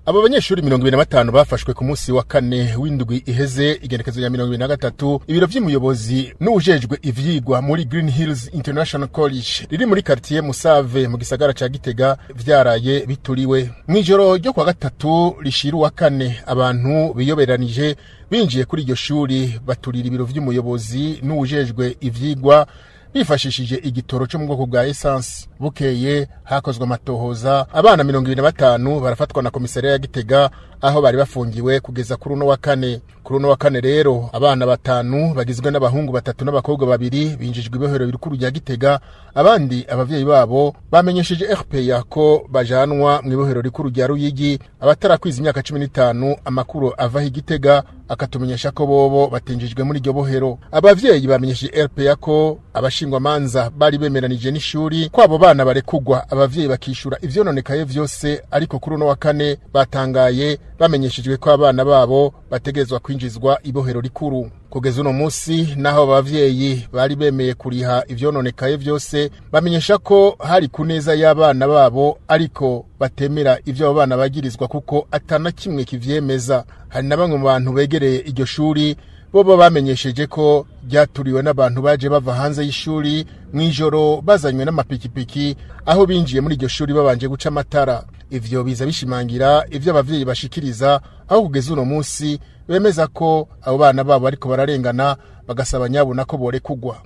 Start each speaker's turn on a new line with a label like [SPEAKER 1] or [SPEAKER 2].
[SPEAKER 1] Abo banyeshuri 25 bafashwe ku munsi wa kane w'indwi iheze, igenekezo rya 23, ibiro vy'umuyobozi n'uwujejwe ivyigwa muri Green Hills International College riri muri quartier Musave mu gisagara ca Gitega vyaraye bituriwe. Mw'ijoro ryo kwa gatatu rishira uwa kane, abantu biyoberanije binjiye kuri iryo shuri baturira ibiro vy'umuyobozi n'uwujejwe ivyigwa bifashishije igitoro cyo mu bwoko bwa essence. Bukeye hakozwe amatohoza, abana 25 barafatwa na komisariya ya Gitega aho bari bafungiwe kugeza kuri uno wa kane. Kuri uno wa kane rero abana batanu bagizwe n'abahungu batatu n'abakobwa babiri binjijwe ibohero rikuru rya Gitega, abandi abavyeyi babo bamenyesheje RPA ko bajanwa mu ibohero rikuru rya Ruyigi. Abatarakwiza imyaka 15 amakuru avaho Gitega akatumenyesha ko bobo batinjijwe muri iryo bohero. Abavyeyi bamenyesheje RPA ko abashingwamanza bari bemeranije n'ishuri ko abo bana barekugwa, abavyeyi bakishura ivyononekaye vyose, ariko kuri uno wa kane batangaye bamenyeshejwe ko abana babo bategerezwa kwinjizwa ibohero rikuru. Kugeza uno musi naho abavyeyi bari bemeye kuriha ivyononekaye vyose, bamenyesha ko hari ku neza y'abana babo, ariko batemera ivyo abo bana bagirizwa kuko atana kimwe kivyemeza. Hari na bamwe mu bantu begereye iryo shuri bobo bamenyesheje ko ryaturiwe n'abantu baje bava hanze y'ishuri mw'ijoro bazanywe n'amapikipiki, aho binjiye muri iryo shuri babanje guca amatara. Ivyo biza bishimangira ivyo abavyeyi bashikiriza, aho kugeza uno musi bemeza ko abo bana babo bariko bararengana, bagasaba nyabuna ko borekugwa.